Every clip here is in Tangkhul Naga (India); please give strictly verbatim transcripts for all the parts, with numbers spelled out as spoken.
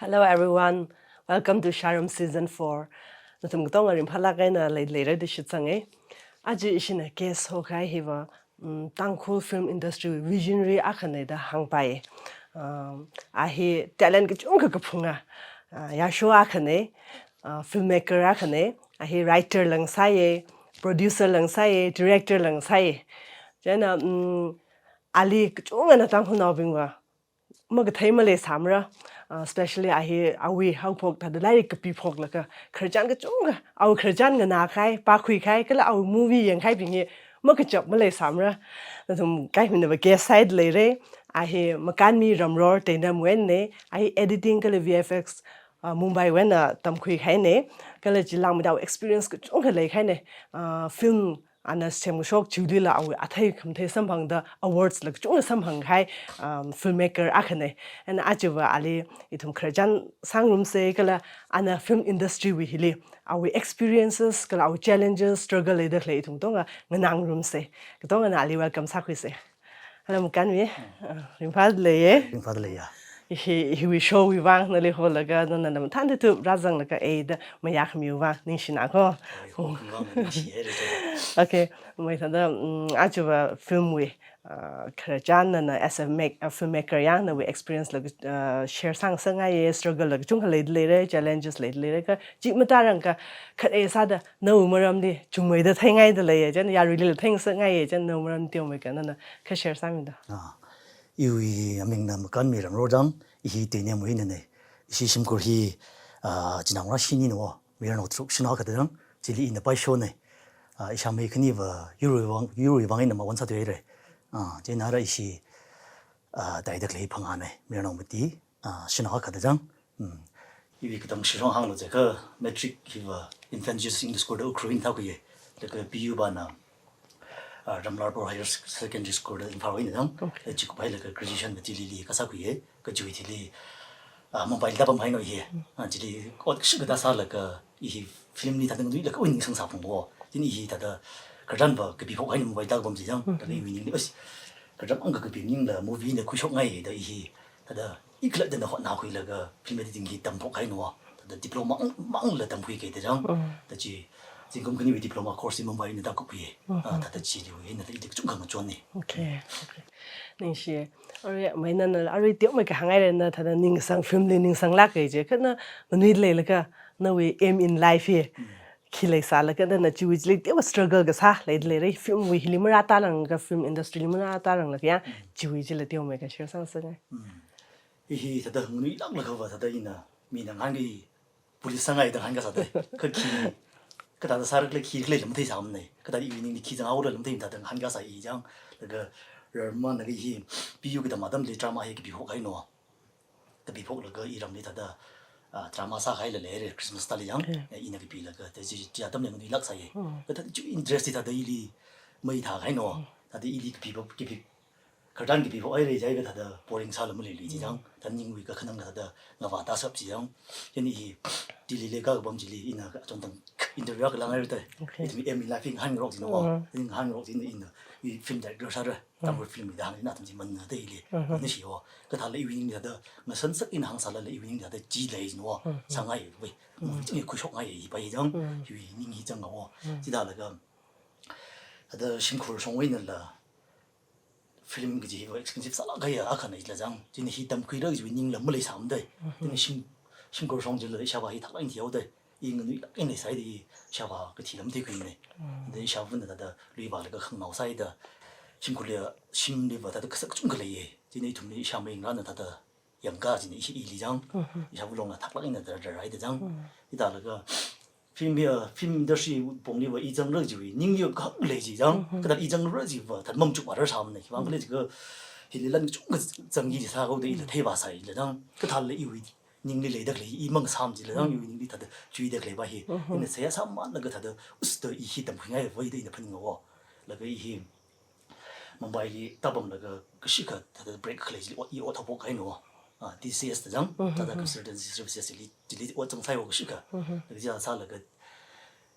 Hello everyone, welcome to Sharum Season four. Nathum katonga ringphālāk eina lei leira da shitsanga. Aja ishina guest hokahai hiva, mm, Tangkhul film industry visionary akhana da hāngpai. Um, a hi talent kachungkha kaphunga, uh, yāsho akhana, uh, filmmaker akhana, a hi writer la ngasāya, producer la ngasāya, director la ngasāya. Chieina, mm, ali kachungana Tangkhulnaobingva makathei maleisāmara, uh, especially a hi awui haophok thāda lairik kapiphoklaga khararchan kachungkha, awui khararchan nganākahai, pākhuikahai, kala awui movie yangkahaibing hi makachap maleisāmara. Nathum kaikhaminnava guest sāda leira, a hi Makanmi Ramror Teinamuina, a hi editing kala V F X, uh, Mumbaiwui eina tamkhuikahaina, kala chilāngmeida awui experience kachungkha leikahaina, uh, film ana semkashok chiwuilila awui athei khamathei samphangda awards la kachungkha samphangkahai, um, filmmaker akhana. Chieina ajava ali ithum khararchan sāngarumsa kala ana film industry wui hili awui experiences kala awui challenges, struggle leida khalei ithum katonga nganāngarumsa. Katongana ali welcome sākhuisa. Hello, Makanmi. Uh, ringphāda leiya. Ringphāda leiya. Hi, hiwui show wui vang nali holaga, nana mathāda thup rāzanglaga eida mayākhamiwui vang ningshina ko. Ai, ho, kungvang ningshiya, Rachel. Okay, mai thāda, mm, ajava film wui, uh, khararchan nana as a make, a filmmaker yang nawui experience la, uh, share sāngasakngaiya, struggle la kachungkha leida leira, challenges leida leira, kha chi matarang kha khat ei sāda nawui maramli chungmeida theingaida leiya, chieina yaruilila theingasakngaiya, chieina nawui maram teomeikha nana kha share sāmilu. Ah, iwui amingna Makanmi Ramror dang, i hi Teinamuinana. Ishi shimkhur hi, ah, chinaongarā shinina wo, mayarnao tharuk sha̱nao akha da dang, chili ina paishona. Ah, ishāmei khaniva yaruiwui vang, yaruiwui vang eina mawon sāthuihaira. Ah, chieina ara ishi, ah, taida khalei phangāna, mayarnao mati, ah, sha̱nao akha da dang. Hmm. Iwui katang shirong hānglu jiakha matric hiva Infant Jesus English School da Ukhrul eina thākhuiya. Laga P U vāna, ah, Ramlar Pro Higher Secondary School da Imphal eina dang. Okay. Laga chikup hailaga graduation va Delhili kasā khuiya. Kha chiwui thili, ah, Mumbaili tāpamhaina hi. Ah, chili ot kashikha tāsālaga i hi filmli thāda nganuilakha ui ningsāngsaphung wo. Chieina i hi thāda khararchan va kapiphokhaina Mumbai tākapam chi chang. Mhm. Thāda iwui ningli, as, khararchan ang kakapi maningla movie na khuishokngai da i hi thāda ikhalattana hotnakhuilaga film editing hi tamphokhaina wo. Thāda diploma mang, mangla tamkhuiki da chang. Mm. Thāda chi, zingkum khaniwui diploma course hi Mumbaina tākupkhui. Mm. Ah, thāda chiliwui eina thāda ili kachungkha ngachonna. Okay, okay. Ningshi. Arui, mai nana, arui teomeikha hānghairana thāda ningsang, filmli ningsanglāka ji. Kha na nganuileilaga nawui aim in life hi. Mm. Khi leisālaga nana chiwui chili teowa struggle kasā leida leira, film wui hili marātāranglakha, film industry li marātāranglakha ya, mm, chiwui chila teomeikha share sāngasakngai. Mm. I hi thāda nganuilāklakhava thāda ina mina ngahānki police sāngai da ngahānkasā da. Kha khi, kathāda sāra khala khi khala lam theisāmana. Kathāda iwui ningli khi zanghaora lam theimada da ngahānkasā i chang. Laga rarmana ka hi P U katam atamli drama hi kapiphokhaina. Kapiphoklaga iramli thāda, ah, drama sākahaila leira Christmas tali chang. Yeah. Eh, ina kapilaga, thāda chi, chi atamli nganuilāksāya. Mm. Kha thāda chi interest hi thāda ili maithākahaina. Mm. Thāda ili kapiphok, kapi, khararchan kapiphokhaira jiakha thāda boring sāla maleilui chi chang. Mm. Thāda ningwui kakhanang thāda ngavā tāshap chi chang. Chieina i hi Delhili kapam chili ina achon tang interview akha langhaira da. Okay. Ithum aim in life hi ngahānngarok china wo. Mm. Ngahānngarok china ina i film director sāra. Tamil film da hāngli nathum chi manna da ili. Mhm. Ningshi wo. Kathāla iwui ningli thāda, ngasansak ina hāngsālala iwui ningli thāda chi lei china wo. Mhm. Sāngai wui. Mhm. Movie chang hi khuishokngai hi pai chang. Mhm. Iwui ning hi chang wo. Mhm. Chithālaga, thāda shimkhur shongwui einala film kaji hiva expensive sālākkahai akhana jila chang. Chieina hi tamkhuira kajiwui ningla maleisāmada. Mhm. Chieina shim, shimkhur shong jila ishāvā hi thaklāk eina thihaoda. I nganuilāk eina leisāhaida ishāvā kathi lam theikhuina. Mm. Da ishāvāna thāda lui vālaga khanganao sāhaida. Shimkhurli, shimliva thāda kasak kachungkha leiya. Chieina ithumli ishāmei ngarāna thāda yangka chieina ishi ili chang. Mhm. Ishāvā longla thaklāk eina thāda rāhaida chang. Mm. Hithālaga film hi, film industry pongliva i zangra kajiwui ningli kahak lei chi chang. Mhm. Kathāda i zangra chiva thāda mamachuk vārar sāmana. Khiwuivang khala jiakha hili lan kachungkha zangki chi sāhaoda ila, mm, theivāsai jila chang. Kathāla iwui ningli leida khalei i mangasām chila chang, mm, iwui ningli thāda chuida khaleiva hi. Mhm. Ina seihā sāmānlaga thāda, us, da i hi tamkhuingai vai da ina phaninga wo. Laga i hi Mumbaili tāpamlaga kashikha thāda break khalei chili ot, i ot haophokhaina wo. Ah, T C S da chang, mhm, thāda consultancy services chili, chili ot zangsai wo kashikha. Mhm. Laga chila sālaga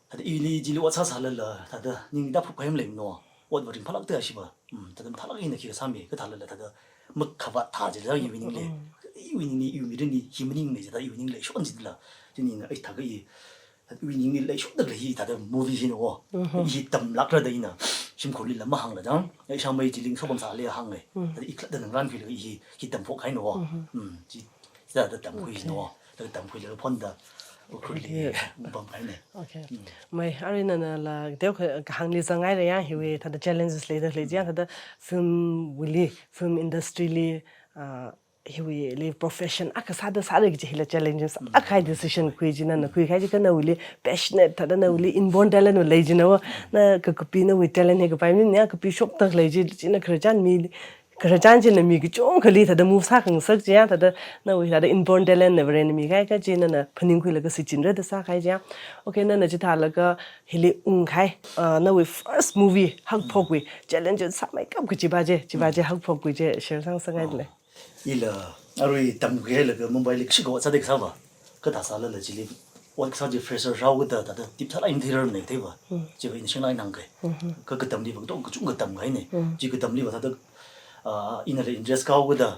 thāda ili chili ot sāsālala, thāda ningli tāphupkahai maleimana. Otva ringphālākta ashiva. Mm, thāda mathālāk eina khikha sāmi, kathālala thāda makhavāt thā jila iwui ningli. Mm. Iwui ningli, iwui mirinli, hi maningne jida, iwui ningli shon jidala. Chieina, ai thākha i, iwui ningli shonda khalei hi thāda movie hina wo. Mhm. I tamlākra da ina, shimkhurlila mahāngla jang, ai shamei chili shokpamsāli hānge. Mhm. Thāda i khalatta ngarānkhuilaga hi, hi tamphok haina wo. Mhm. Mm, chi, thāda tamkhui Okay. hina wo. Thāda tamkhuilaga phonda, Ukhrulli, Yeah. pam haine. Okay. Mm. Mai, arui nana la, teo ka, kahāngli zangngaira ya, hiwui, thāda challenges leida khalei jang, thāda film wuili, film industry li, ah, hiwuili profession akha sāda sāra kaji hila challenges Mm. akha decision khui chi nana khui kahai chi kha nawuili passionate thāda nawuili inborn talent wa lei chi na wa na kakapi nawui talent hi kapai maning kakapi shokta khalei chi china khararchan mi khararchan china mi kachungkhali thāda move sākhangasak chi ya thāda nawui thāda inborn talent na Varena mikahai kaji nana phaningkhuilaga shichinra da sākahai chi ya. Okay, nana chithālaga hili ungkahai, ah, nawui first movie hakthokwui challenges sāmeikap kachiva chi, chiva chi hakthokwui chi share sāngasakngai le. Ila, arui tamkhuihailaga Mumbaili kashiko sāda kasāva. Kathā sālala chili, ot kasā chi fresher rao kathā, thāda tip sālāk eina theirar nei theiva. Hmm. Chiva ina shanglāk eina hāngkahai. Mhm. Kha katamliva kato kachungkha tamkahaine. Hmm. Chi katamliva thāda, ah, inala interest kao kathā,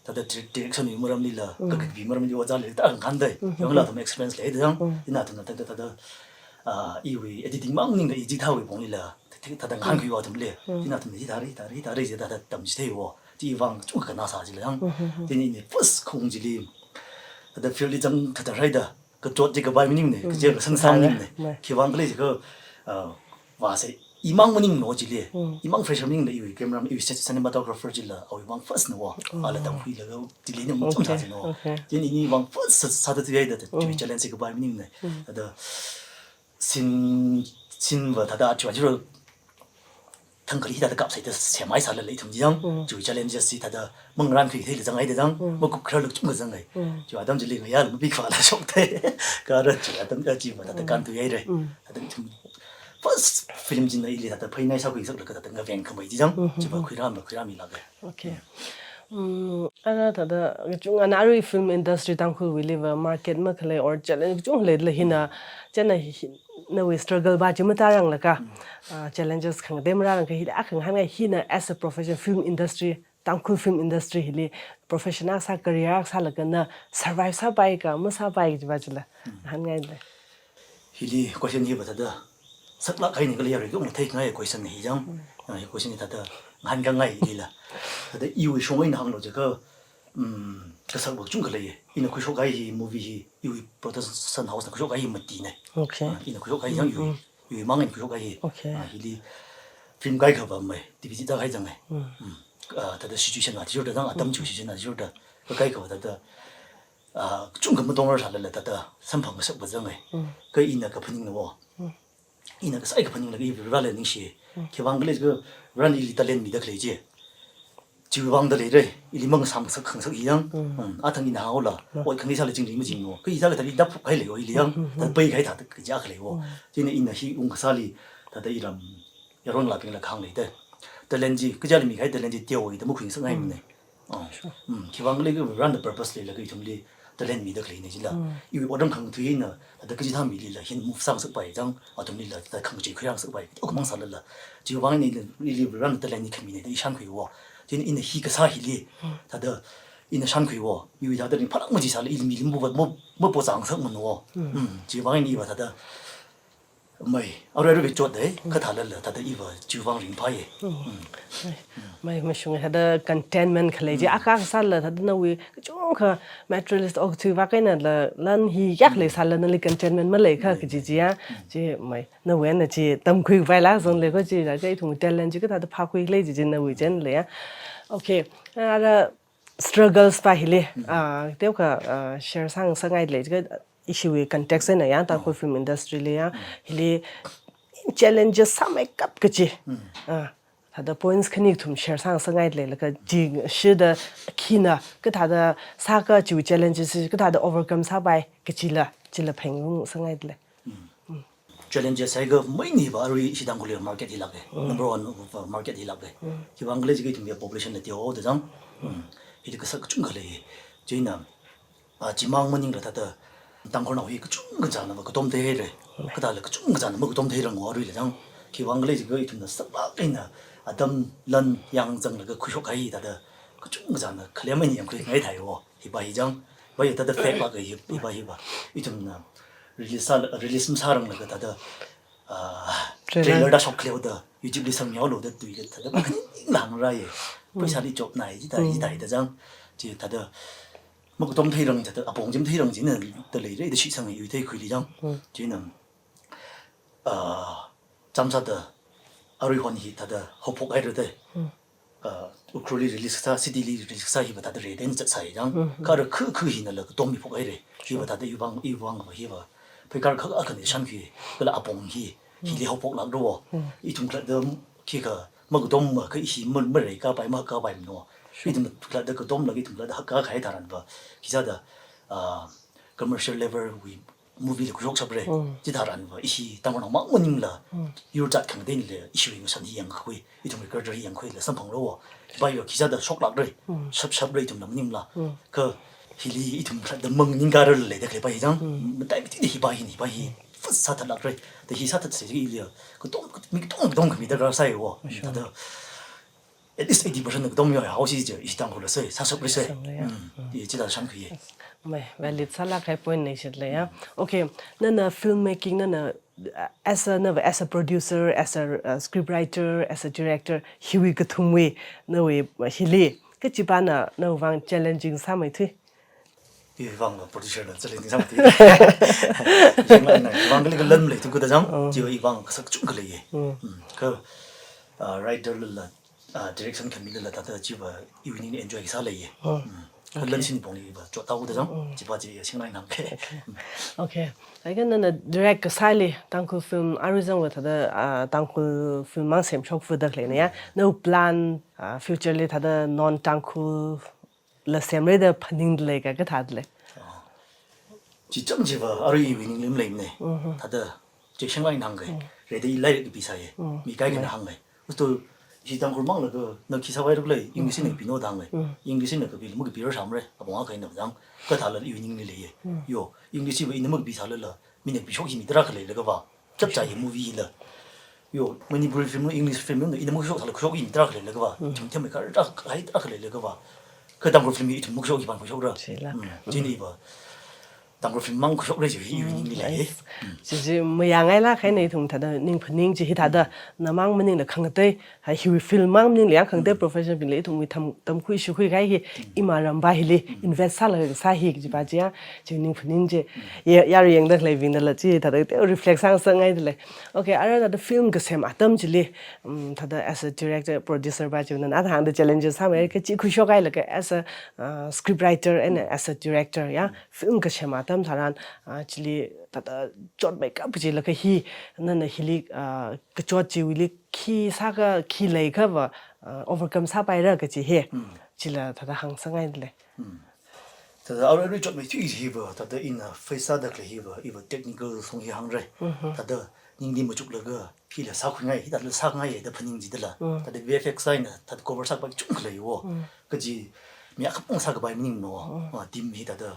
thāda dir-, direction wui maramlila, Hmm. kakapi maramli ojāli thāda ngahāndai. Mhm. Yangla athum experience leida jang, Hmm. ina athumna thāda, thāda, ah, iwui editing mang maningla i chithāwui ponglila, thāda ngahānkhuiva athumli. Hmm. Ina athumna hithāra, hithāra, hithāra jida thāda tamchitheiwo. Chiwui vang kachungkha kannā sā chila jang. Mhm. Chieina ina first khaung chili, thāda field li zang thāda rāhaida, kachot chi kapai maningne, Mm. kaje kasang sāng Sāra. maningne. Mai. Khiwui vang khala jiakha, ah, vāsa, imang maninglo chili, Mm. imang fresher maningne, iwui camera, iwui cin-, cinematographer chila, awui vang first na wo, Mm. ala tamkhuilaga, chili ni mung Okay, chungcha chino. okay. Chieina ini vang first sā-, sāda thuihaida, Mm. challenge chi kapai maningne. Mm. Thāda, scene, scene va thāda achu achu thangkhali thāda kapsai thāda semhaisālala ithum jang, Mm. chiwui challenges chi thāda mangarānkhui theila zanghaida jang, Mm. makup khararla kachungkha zanghai. Mm. Chiwui atam chili ngayāla mapikvāla shokthei. Kha ara chiwui atam, ah, chiva thāda Mm. kānthuihaira. Mm. Thāda ithum first film china ili thāda phainai sākhuisaklaga thāda ngaveng khamei chi jang, Mm-hmm. chiva khuirāmla khuirāmilāka. Okay. Mm, ara thāda kachungkhana arui film industry Tangkhulwuiliva market makhalei or challenge kachungkha leila hina, chieina hi, nawui struggle va chi matāranglakha, Mm. ah, challenges khangatei marārangkha hili akha ngahānngai hina as a profession film industry, Tangkhul film industry hili profession akha sā, career akha sālaga na survive sāpai ka, masāpai kajiva chila Mm. ngahānngai le. Hili question hiva thāda saklāk kahaine kala yarui kayong theikhangai question hi jang. Mm. Ah, hi question hi thāda ngahānkhangai ilila. Thāda iwui shong eina hānglo jiakha, mm, kasakva kachungkha lei. Ina khuishok kahai hi movie hi, iwui production house na khuishok kahai hi matinai. Okay. Ah, ina khuishok kahai jang iwui, Mm-hmm. iwui mang eina khuishok kahai hi. Okay. Ah, hili film kaikhava mai, T V chi ta kahai zanghai. Mm. Mm. Ah, thāda situation na athishurda jang, atam Mm. situation na athishurda. Kaikhava thāda, ah, kachungkha matongrarlala thāda samphang kasakva zanghai. Mm. Kha ina kaphaning na wo. Mm. Ina kasai kaphaninglaga i Vareli ningshi. Mm. Khiwui vang khala jiakha Varena ili talent mida khalei chi. Chiwui vang da leira, ili mang samsak khangasak hi jang. Mm. Mm, athang ina haola. Mm. Ot khangateisāla chingri machinglo. Kha i sākatā i dap phuk kahai leiwo ili jang. Mm, mm, mm. Thāda pai kahai thāda kaja khaleiwo. Mm. Chieina ina hi ungkasāli, thāda iram yaronlabingla kahāng leida. Talent chi, kajali mikahai talent chi teowa da makhuingasakngai Mm. mane. Oh. Sure. Mm, khiwui vang khala jiakha Varena purpose leilaga ithumli talent mida khaleina chila. Mm. Iwui otram khangathui eina, thāda kachithā milila, hin move sāngasakpai jang, athumlila, thāda khangachei khuirāngasakpai. Okhamang sālala. Chiwui vang eina, ili Varena talent hi khamina da i shānkhuiwo. Chieina ina hi kasā hili, Mm. thāda ina shānkhuiwo. Iwui thāda ringphālāk maji sāla, ili mili mapo, mapo, mapochāngasakmana wo. Mm. Mm, chiwui vang eina iva thāda Mai, arui arui chotdai, kathālala, thāda iva chiwui vang ringphāya. Mm. Mm. Mai, mai mashunga, thāda contentment khalei chi, Mm. akha sālala, thāda nawui, kachungkha materialist okathui vākahainala, lan hi yak lei Mm. sālala, nali contentment maleikha, Mm. kaji chi ya, Mm. chi mai, nawui eina chi tamkhuipaila, zanglaga chi, laga ithum talent chi, kathāda phākhui khalei chi, chi nawui chieina leiya. Okay, ara, struggles va hili, Mm. ah, teokha, ah, share sāngasakngai le, jiakha ishiwui context eina ya, Tangkhul Mm. film industry li ya, Mm. hili challenges sāmeikap kaji. Mm. Ah, thāda points khani kathum share sāngasakngai le, laga jingshida khina, kathāda sāka chiwui challenges, kathāda overcome sāpai kajila, chila phengngasakngai le. Mm. Mm. Challenges haiakha mainiva arui ishi Tangkhulli market hilāka. Mm. Number one va market hilāka. Mm. Khiwui vang khala jiakha ithumwui population la teohaoda jang. Mm. Hili kasak kachungkha lei. Chieina, ah, chimang maningla thāda Tangkhulnao hi kachungkha kachānava katom theihaira. Mm. Kathāla kachungkha kachāna makatom theirangwo aruila jang. Khiwui vang khala jiakha ithumna saklāk eina atam lan yangzanglaga khuishok kahai thāda kachungkha zangna khalem eina yangkhuingai thai wo. Hiva hi chang, va hi thāda fact lāka hi, hiva hiva. Ithumna release sā, release masāranglaga thāda, ah, Trailer. Trailer da shok khaleo da, YouTube li samyaolu da tuila thāda maning lāngra ye. Pheisāli chopnai, jida, jida, jida chang. Chi thāda makatom theirang thāda, apong chi matheirang china da leira da shitsang yu theikhuili chang. China, ah, chāmsāda aruihon hi thāda haophok haira da. Ah, Ukhrulli release sā, city li release sā hiva thāda reden zatsai chang. Kha ara khu khu hinala katom miphok haira. Hiva thāda iwui vang, iwui vang va hiva. Pheikar kha akhana shankhui, kala apong hi, hili haophok lākra wo. Ithum khalatta khikha makatom ma, kha hi ma, mareikapai, mahakkapai mano. Ithum khalatta katomlaga ithum khalatta hakkahai tharan va. Khisāda, ah, commercial level wui movie la khuishok shapra. Chitharan va ishi Tangkhulnao mang maningla, yur jat khangateila ishiwui ngashan hi yangkhui, ithumwui culture hi yangkhuila samphanglu wo. Hiva hiva khisāda shoklākra, shap shapra ithumna maningla. Kha hili ithum khalatta maningkhararla leida khalei pa hi chang, matai mati da hiva hi, hiva hi, first sāthatlākra. Da hi sāthatsa chili, katom, mi katom katom khami darkar sai wo. Thāda at least eighty percent katom yaohaosi je, ishi Tangkhul la sai, sāshapra sai. Samle ya. Mm. Ye, chida shankhui ye. Mai, valid sālāk kahai point na shit le ya. Okay, nana filmmaking, nana, uh, as a, nava as a producer, as a, uh, script writer, as a director, hiwui kathumwui, nawui, uh, hili, kachipana, nawui vang challenging sāmeithui. Iwui vang producer na challenging sāmeithui. Iwui vang kali kalam leithu khuda chang, chiwui vang kasak chungkha leiya. Mm. Kha, ah, writer lala, ah, direction khamilala thāda chiva iwui ningli enjoy sāleiya. Mm. Kha lansin pongli va chothaoda chang, chiva chi ya singlainang ke. Okay. Laga nana direct kasāli, Tangkhul film, arui zangva thāda, ah, Tangkhul film mang semshok fuda khaleina ya. Nawui plan, ah, future li thāda non-Tangkhul la semra da phaningda lei ka, kathāda lei. Chi chang chiva arui iwui ningli maleimana. Thāda chi singlainang ke. Reda i lairik kapisai. Mi kaikhana hāngai. Ustu ishi Tangkhul manglaga na khi sāvai ruk lei, English na kapino da hāngai. English na kapi, makapirar sāmara. Apong akha eina chang, kathāla iwui ningli leiya. Yo, English va ina makapisālala, mina kapishok hi mi tarākha leilaga va. Chapchai movie la. Yo, Manipuri film, English film, ina makashok sāla kashok hi mi tarākha leilaga va. Chimthem mai kar tarākha, hai tarākha leilaga va. Kha Tangkhul film ithum makashok hi pāng kashokra. Chila. Mm, chini va. Tangkhul film mang kashokra chi hi iwui ningli lei. Nice. Chi chi mayangailāk kahai na ithum thāda ningphaning chi hithāda namang maningla khangatei, ha hiwui film mang maningla yang khangatei profession bingla ithumwui tam, tamkhui shukhui kahai hi ima ram va hili invest sālaga sā hi kajiva chi ya, chi ningphaning chi. Ya, yarui yangda khaleibingnala chi thāda te reflect sāngasakngaida lei. Okay, ara thāda film kasem atam chili, um, thāda as a director, producer va chi nana thāda challenges sāmei, kachi khuishok hailaga as a, uh, script writer and as a director ya. Film kasem atam tharan, ah, chili thāda chotmeikap kaji laga hi, nana hili, ah, kachot chiwuili khi sākha, khi leiakha va, ah, overcome sāpaira kaji hi. Chila thāda hāngsakngaida lei. Thāda arui arui chotmeithui hiva, thāda ina face sāda khalei hiva, iva technical song hi hāngra. Thāda ningli machuklaga, hila sākhuingai, hithāla sāngai da phaning jidala. Thāda V F X eina, thāda cover sākapai chungkha lei wo. Kaji mi akhamang sākapai maningmana wo. Ah, team hi thāda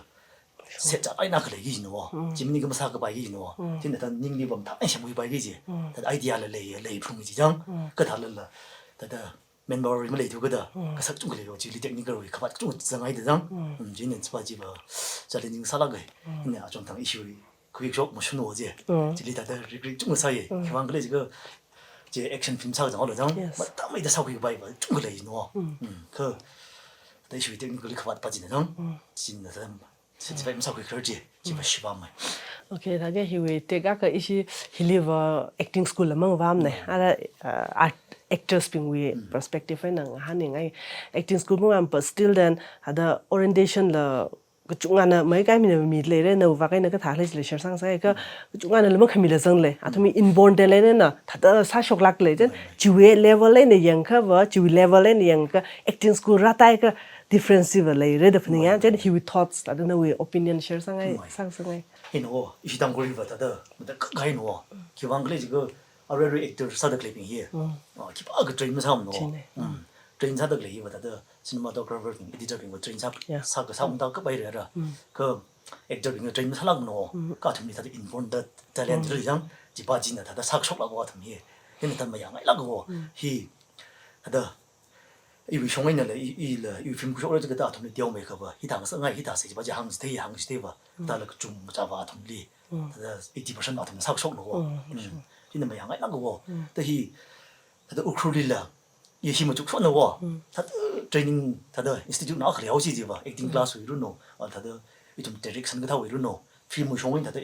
set chālaina khalei kajina wo. Chimni kama sākapai kajina wo. China thāda ningli pamthā eina semkhuipai kaji. Thāda idea la lei, lei phung chi chang. Kathālala, thāda manpower maleithu khuda, kasak chungkha lei wo, chili technical wui khavāt kachungkha zangngaida chang. Mm, china chiva chiva challenging sālāka. Ina achon thang issue khuishok mashun wo je. Chili thāda regret chungkha sāya. Khiwuivang khala jiakha, chi action film sākazang ola chang. Yes. Mathāmeida sākhuipai va chungkha leina wo. Mm, kha thāda issue technically khavāt pa china chang. China thāda satisfy masākhuikharar chi, chiva shibamai. Okay, thāda hiwui tekakha ishi hiliva acting school la mavāmana. Ara, uh, art actors bingwui perspective eina ngahānngai. Acting school mavāma, but still then, thāda orientation la kachungana maikaimina mi leira, nawui vak eina kathā lei chila share sāngasaka, kachungana la makhamila zangla. Athumwui inborn talent eina thāda sāshoklāk lei, then chiwui level eina yangakha va, chiwui level eina yangakha acting school rātaiakha difference va leira da phaning ya, then hiwui thoughts, thāda nawui opinion share sāngai, sāngasakngai. Hina wo, ishi Tangkhul hiva thāda, mada kakaina wo. Khiwuivang khala jiakha, arui arui actor sāda khaleibing hi. Ah, khipākha train masāmana wo. China. Mm. Train sāda khalei hiva thāda, cinematographer bing, editor bing va train sā, sākha sāungda kapaira ra. Kha actor bing train masālākmana wo. Kha athumli thāda inborn da talent lei chang, chiva china thāda sāshoklāka athum hi. Hina thāda mayangailāka wo. Hi, thāda iwui shong einala, i, ila, iwui film khuishokra jiakha athumli teomeikha va, hithā ngasakngai, hithā sāi jiva chi hāngchithei, hāngchithei va, Mm. thāla kachungkha va athumli, Mm. thāda eighty percent athumna sākashokna va. Mm, Mm. sure. China mayāngailāka va. Mm. Thāda hi, thāda Ukhrulli la, i hi machukshonna va. Mm. Thāda training, thāda institute na khalei haosi jiva, acting Mm. class wui runo, a thāda ithum direction kathāwui runo, film wui shong eina thāda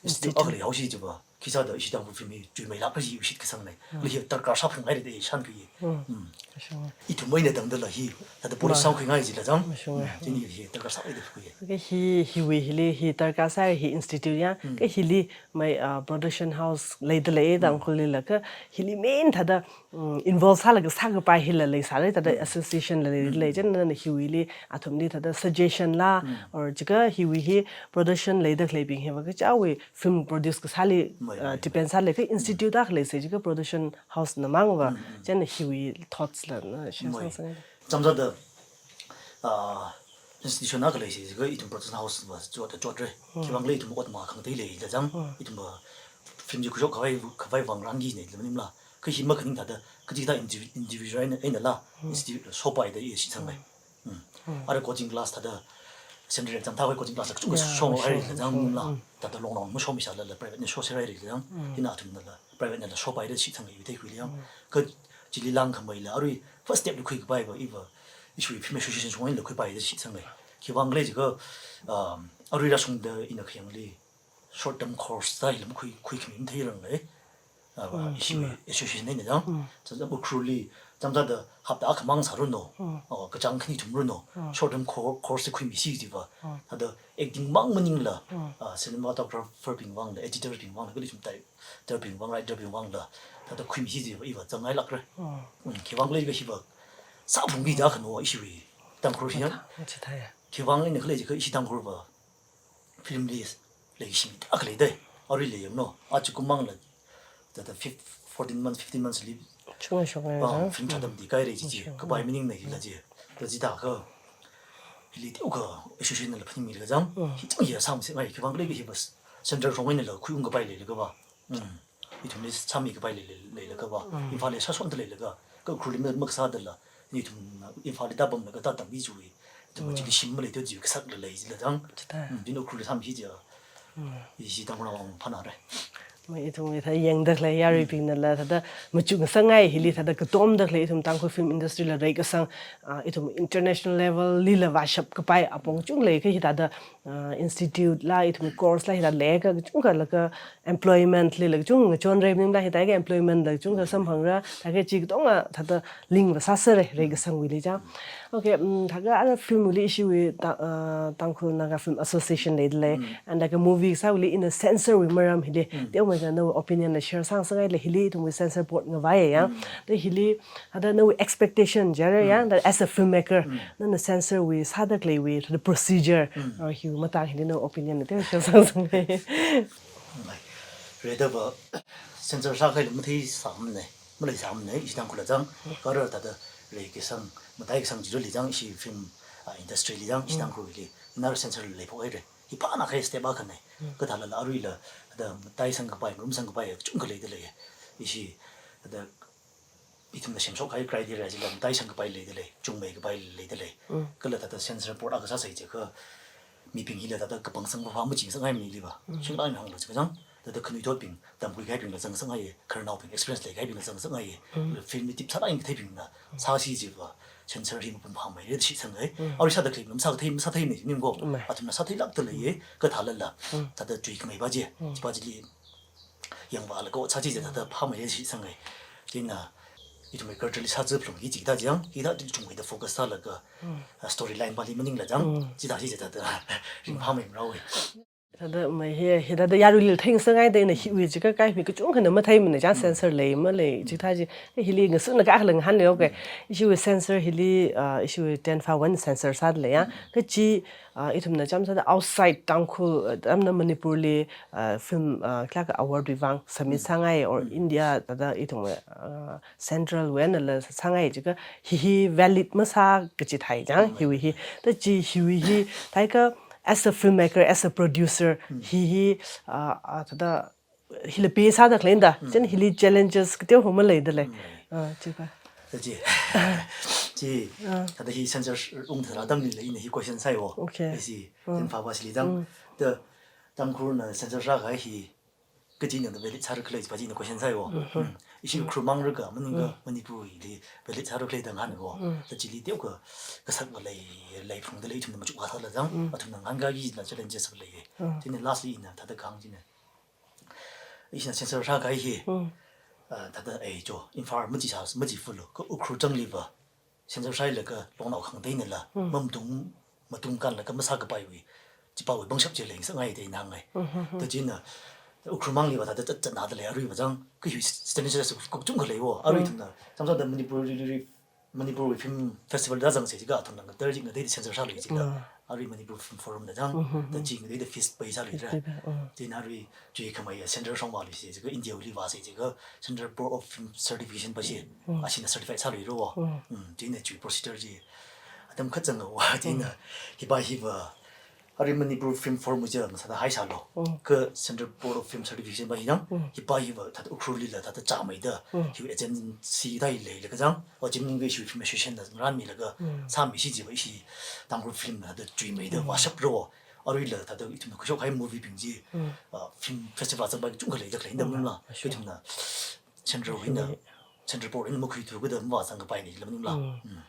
institute Institute. khalei haosi jiva. Khisāda ishi Tangkhul film hi chuimeilākra chi shitkasangnei. Mm. Kala hi darkar sāphungngaira da shānkhui. Mm. Mm. Kashung. Ithum eina tangdala hi, thāda polish Ma. sākhuingai jila chang. Kashung. Mm. Chieina hi darkar sāhaida khui. Ka hi, hiwui hili, hi darkar sā hi institute ya. Mm. Ka hili mai, ah, production house leidalei Mm. Tangkhullila ka hili main thāda, mm, involve sālaga sākapai hila leisālei thāda Mm. association la leidalei Mm. chieina hiwuili athumli thāda suggestion la Mm. or jiakha hiwui hi production leida khaleibing hiva kachichāwui film produce kasāli, Mai, uh, mai, depend mai. sālei ka institute akha leisai jiakha production house na mang va, Mm, mm. chieina hiwui thoughts la na share Mai. sāsang. Chāmsāda, ah, institution akha leisai jiakha ithum production house va chot, chotra. Mm. Khiwuivang khala ithum ot makhangateilei la chang, Mm. ithum va film chi khuishok khavai, khavai vang rāngi nei la maningla. Ka hi makhaning thāda, kaji thāda indivi-, individual eina, einala, Mm. institute la shopaida i shitsangmei. Mm. Mm. Mm. Ara coaching class thāda, central exam thākhavai coaching class la kachungkha Yeah, shong sure, haira sure. la chang maningla. Mm. Thāda long long mashomisālala private na shosera haira la chang. Mm. Hina athumnala private nala shopaida shitsangmei theikhuili yang. Mm. Ka chili langkhameila arui first step la khuikapaiva iva, ishiwui film association shong einala khuipaida shitsangmei. Khiwuivang khala jiakha, um, arui rāshungda ina khayangli short term course thāda hila makhui, khuikhami matheiranglei. Ah, Mm, ishiwui mm. association eina chang. Mm. Chāmsā Ukhrulli, chāmsāda hapta akhamang sāruno. Mm. Oh, kachāng khani thumruno. Mm. Short term cour-, course khuimisi jiva. Mm. Thāda acting mang maningla, Mm. ah, cinematographer bing vangla, editor bing vangla, kala ithum director bing vang, writer bing vangla, thāda khuimisi jiva iva zangngailākra. Mm. Mm, khiwuivang khala jiakha hiva sāphungki jiakha no ishiwui Tangkhul hi yang. Machithai. Khiwuivang eina khala jiakha ishi Tangkhul va film li leishimida khalei dai. Arui lei yangno. Aja kummangla, thāda fif-, fourteen months, fifteen months li, Chungshok ngai ah, chang. film Mm. chātamda kahaira chi chi. Chungshok. Kapai Mm. maningnei la chi. Thāda chithākha hili teokha association nala phaningmilaga chang. Mm. Hi chang hi sāmisi ngai khiwuivang khala jiakha hiva central shong einala khuiungkapai leilaga va. Mm. Ithumli sāmikapai lei, lei, leilaga va. Mm. Imphalli sāshonda leilaga. Ka Ukhrulli ma, makasādala. Ithum Imphalli tāpamlaga tātamki chiwui. Ithum Mm. chili shim maleithu chiwui kasakla lei jila chang. Chithā. Mm, chieina Ukhrulli sāmisi jiakha. Mm. Ishi Tangkhul vang phānāra. Mai ithum ithā yangda khalei yaruibingnala thāda machukngasakngai hili thāda katomda khalei ithum Tangkhul film industry la reikasang, ah, ithum international level lila vāshapkapai apong chungkha lei ka hi thāda, ah, institute la ithum course la hi thāda leiakha kachungkha laga employment lila kachungkha ngachonra maningla hi thāda ka employment la kachungkha samphangra, thāda ka chi katonga thāda link va sāsera reikasangwuili chang. Okay, mm, thāda ara film wuili ishiwui Ta-, uh, Tangkhul Naga Film Association leidalei, Mm. and like a movie sāwuili ina censor wui maram hili, Mm. teomeikha nawui opinion la share sāsangngaila hili ithumwui censor board ngavai yang. Mm. Thāda hili, thāda nawui expectation jiakha yang, Mm. that as a filmmaker, Mm. nana censor wui sāda khaleiwui, the procedure, Mm. or hiwui matang hili nawui opinion la teokha share sāsangngai. Ngai. Rida va censor sākhaila matheisāmanei, maleisāmanei, ishi Tangkhul la chang, kha ara thāda reikasang, mataikasang chili chang, ishi film, ah, industry li chang, ishi Mm. Tangkhulli, ina ara censor leiphok haira. Hi phānākahai step akhanei. Mm. Kathālala aruila, thāda mataisangkapai, ngarumsangkapai, kachungkha leidalei. Ishi, thāda ithumna semshokkahai criteria chila mataisangkapai leidalei, chungmeikapai leidalei. Mm. Kala thāda censor board akha sāsai jiakha, mibing hila thāda kapangsang phāphā machingsanghaimana liva. Mm. Singla ina hānglu jiakha chang, thāda khanuithotbing, tamkhuikahaibingla zangsangngaiya, khararnaobing experience leikahaibingla zangsangngaiya. Mm. Film li tip sāda ina katheibingna, Mm. sāsi jiva, censor hi mapung phāmeira da shitsangngai. Mm. Arui sāda khalei masākathei, masātheimanei ning ko. Mai. Athumna sātheilākda leiya, kathālala. Mm. Thāda chuikhamei pa chi, Mm. chi pa chili yangvālaga sāchi jiakha thāda phāmeira shitsangngai. Chieina, ithumwui culture li sāzā phalungki jida chang, hithāda chungmeida focus sālaga, Mm. ah, storyline pali maningla chang, Mm. chithāsi jiakha thāda ringphāmeimara we. Thāda mai hi, hi thāda yaruili theingasakngaida ina hiwui jiakha kaihami kachungkhana matheimanei chang Mm. censor lei malei, chithā chi, hili ngasakna ka akhala ngahānlei, okay. Mm. Ishiwui censor hili, ah, ishiwui ten fa one censor sādalei ya. Mm. Kachi, ah, ithumna chāmsāda outside Tangkhul, ah, tamna Manipurli, ah, film, ah, kala ka award wui vang submit Mm. sāngai or Mm. India thāda ithum, ah, central wui einala sāngai jiakha hi hi valid masā kachi thai chang, Mm. hiwui hi. Thāda chi hiwui hi, thākha as a filmmaker, as a producer, Mm. hi hi, ah, ah, thāda hila pay sāda khalei da, Mm. chieina hili challenges kateo ho maleidalei. Mm. Ah, chi pa. Chi, chi, Ah. thāda hi censor sh-, ungthara atamlila ina hi question sāi wo. Okay. Hi si, Mm. Tingphā va shili dang. Mm. Da, Tangkhulna censor sākahai hi, kachi nang da valid sāra khalei pa chi ina question sāi wo. Mm-hmm. Mm. Ishi Mm. Ukhrul mang rāka, maningakha Mm. Manipurli valid sāra khalei da ngahān wo. Mm. Da chili teokha, kasak va lei, lei phung da lei ithumna machuk kasā la dang, Mm. athumna ngahānkahai la challenges va lei. Mm. Chieina lastly ina thāda kahāng china. Ishina censor sākahai hi. Mm. Ah, thāda ei cho, Imphal machi sā, machi fulu, kha Ukhrul changli va. Censor sāhailaga longnao khangateinala, Mm. mamatung, matung kanlaga masākapaiwui, chipāwui pangshap chi leingasakngai da ina hāngngai. Mm-hmm. Da china, Ukhrul mangli va thāda chat, chatna da lei arui va zang, kahi standard kachungkha lei wo, arui Mm. ithumna, samsam da Manipur, Manipurwui film festival da zangsa jiakha athumna ngatei ngatei da censor sālui jila. Mm. Arui Manipur Film Forum da zang, Mm-hmm. da chi ngatei da feast pai sāluira. Festival, mm. Chieina arui chui khamei ya censor shong vāluisa jiakha, India wui li vāsa jiakha, Central Board of Film Certification pa chi, Mm. ashina certify sāluira wo. Mm. Mm, chieina chi procedure chi, atam khat zanga wo, chieina Mm. hi pa hi va, arui Manipur Film Forum wui chi masāda haisālu. Mm. Kha Central Board of Film Certification pa hi dang, Mm. hi pa hi va thāda Ukhrulli la thāda chāmeida, Mm. hi agency da hi leilaga zang, agency ningkha ishi film association na ngarānmilaga, Mm. sāmishi jiva ishi Tangkhul film la thāda chuimeida Mm. vāshapra wo. Aruila thāda ithumna khuishokkahai movie bing chi, Mm. ah, film festival zangpai kachungkha leida khalei da Mm. maningla, Sure. ithumna Central wui eina, Sure. Central Board wui eina makhuithu kada mavāzangkapaina jila maningla. Mm. Mm.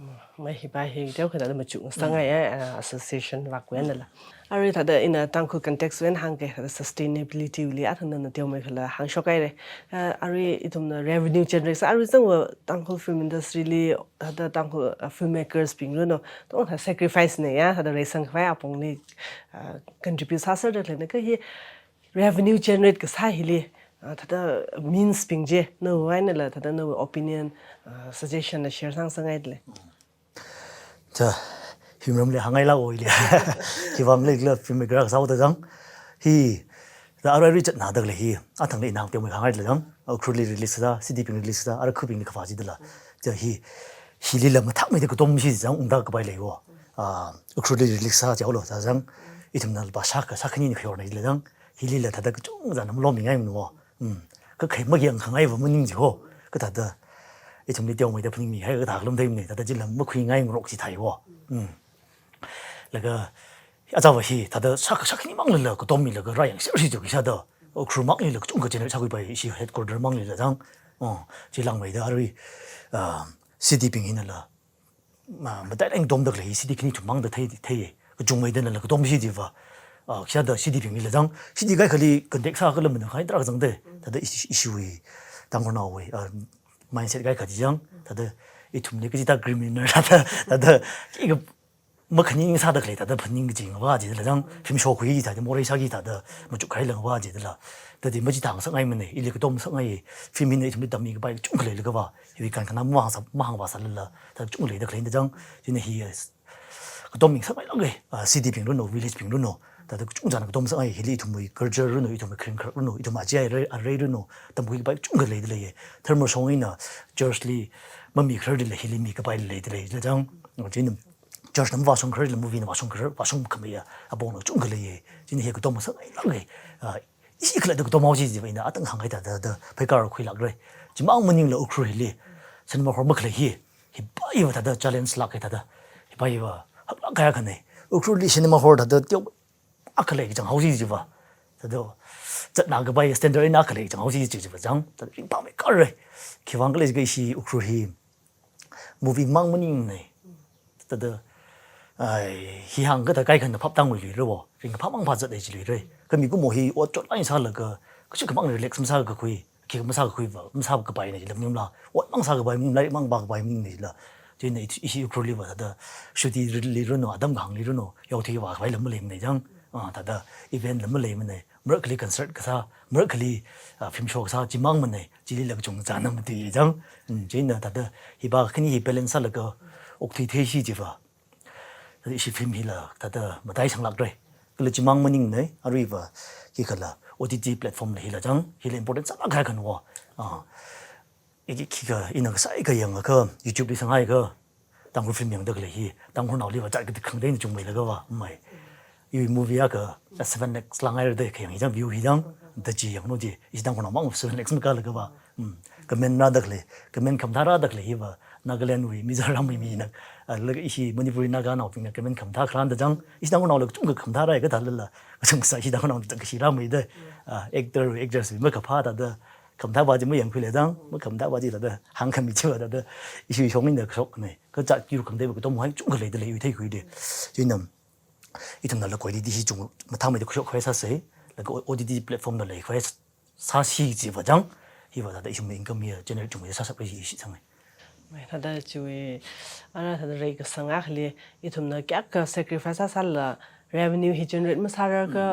Mm. Mai hi pa hi teokha thāda machuk ngasakngai, Mm. eh, ah, association vak wui einala. Arui thāda ina Tangkhul context wui eina hāngkahai, thāda sustainability wuili athang nana teomeikhala hāngshokhaira. Ah, arui ithumna revenue generate sā, arui zangva Tangkhul film industry li, thāda Tangkhul, ah, filmmakers bing runo, tong thāda sacrifice na ya, thāda reisangkhavai apongli, ah, contribute sāserda khaleina, kha hi revenue generate kasā hili, ah, thāda means bing chi, nawui einala, thāda nawui opinion, ah, suggestion na share sāngasakngai da lei. Cha, film ramli hāngngailāk wo ili. Khiwuivang khala filmmaker kasā da zang. Hi, thāda arui arui chatna da khalei hi, athangli ina hāngteomei khangai da zang. Ukhrulli release sā, city bing release sā, arui khubingli kavā chi dala. Cha hi, hilila mathākmeida katomshi zang ungda kapai lei wo. Ah, Ukhrulli release sā jihaolu da zang. Ithumna bhasha kasā khani ni khayorna jila zang. Hilila thāda kachungkha zangna malommingai mano. Mm. Kha khaimagi ang khangai va maning jiho. Kha thāda ithumli teomeida phaningmihai kathā khalum theimana, thāda chila makhuingai ngarok chi thai wo. Mm. Laga, aja va hi, thāda sā, sā khani manglala, katommilaga, rāyangsersi jiakha sāda. Ukhrul manglila kachungkha generate sākhuipai, ishi headquarter manglila zang. Oh, chi langmeida arui, ah, city bing hinala, ma, matailāk eina katomda khalei, city khani thum mangda thei, thei, kachungmeida nala katomshi jiva. Ah, sāda city bing hila zang, city kaikhali contact sākhala mana khai tarākha zangda, thāda ishi, ishiwui, Tangkhulnaowui, ah, mindset kaikha chi zang, thāda ithumli kachida criminal, thāda, thāda, ki ka, makhaning sāda khalei, thāda phaning kaji ngavā jila zang, film show khui thāda, morei sāki thāda, machukkahai la ngavā jila. Thāda machithāngasakngaimana, ili katomngasakngai, film hina ithumli tammi kapai kachungkha leilaga va, hiwui kankhanā mahāngsa, mahāngvāsālala, thāda kachungkha leida khaleina zang, chieina hi, katommingasakngailāka, ah, city bing runo, village bing runo, thāda kachungchāna katomngasakngai, hili ithumwui culture runo, ithumwui kharing kharak runo, ithum achei arei, arei runo, tamkhui kapai kachungkha leida leiya. Tharmashong eina church li, mamikhararlila hili mikapai leida lei, jila zang, chieina church na mavāshung khararla movie na vāshung kharar, vāshung khameiya, apongna kachungkha leiya. Chieina hi katomngasakngailāka, ah, ishi khalatta katomhaosi jiva ina atang hāngngai thāda, thāda, pheikar khuilākra. Chimang maningla Ukhrul hili, cinema hall makhalei hi, hi pa hiva thāda challenge lāka thāda, hi pa hiva haklāk kahai akhana. Ukhrulli cinema hall thāda teo akha lei kachang haosi jiva. Thāda, zatna kapai standard eina akha lei kachang haosi jiva zang, thāda ringphāmeikharra. Khiwuivang khala jiakha ishi Ukhrul hi, movie mang maningmana. Thāda, ai, hi hāngkha thāda kaikhana phap tāngluira wo. Ringphāmang phāzat lei jiluira. Kha mikumo hi ot chotlāk eina sālaga, kachungkhamang relax masākakhui, khi masākakhui va, masākapaina jila maningla. Otmang sākapai maning, laimang pākapai maningna jila. Chieina ishi Ukhrulli va thāda, shooting li runo, atam kahāngli runo, yaothui vākapai la maleimana zang. Ah, thāda event la maleimana. Marakhali concert kasā, marakhali, ah, film show kasā, chimang mana, chilila kachungchāna mati zang. Mm, chieina thāda, hi pa khani hi balance sālaga, okthui theishi jiva. Thāda ishi film hila, thāda mataisang lākra. Kala chimang maningmana, aruiva, khikhala, O T T platform la hila zang, hila important sālāk kahai akhana wo. Ah, iki khikha, ina kasā ika yangakha, YouTube li sanghaiakha, Tangkhul film yangda khalei hi, Tangkhulnaoli va zat kateokha khangatei eina chungmeilaga va, mai. Iwui movie akha, seven lakhs langhaira da kayang hi zang view hi zang, da chi yanglu ji, ishi Tangkhulnao mang seven lakhs makālaga va. Mm. comment rāda khalei, comment khamathā rāda khalei hiva Nagaland wui, Mizoram wui mina, ah, laga ishi Manipuri Naga naobingna comment khamathā kharānda chang, ishi Tangkhulnaola kachungkha khamathā rāi kathālala, kachungkha sā ishi Tangkhulnao chang kashi rāmeida, ah, actor, actress wui makaphā thāda, khamathā va chi mayangkhuila chang, makhamathā va chi thāda, hāngkhami chiva thāda, ishi shong eina kashokna, kachā kiru khangatei va katom hai chungkha leida leiwui theikhuida. Chieina, ithumnala quality hi chung mathāmeida khuishok khavai sāsei, laga O T T platform la leikhavai sāsi chiva chang, hiva thāda ithum income hi generate chungmeida sāshapra hi ishi sāngai. Mai thāda chiwui, ara thāda reikasang akhali, ithumna kayākha sacrifice sāsālala revenue hi generate masārar kha,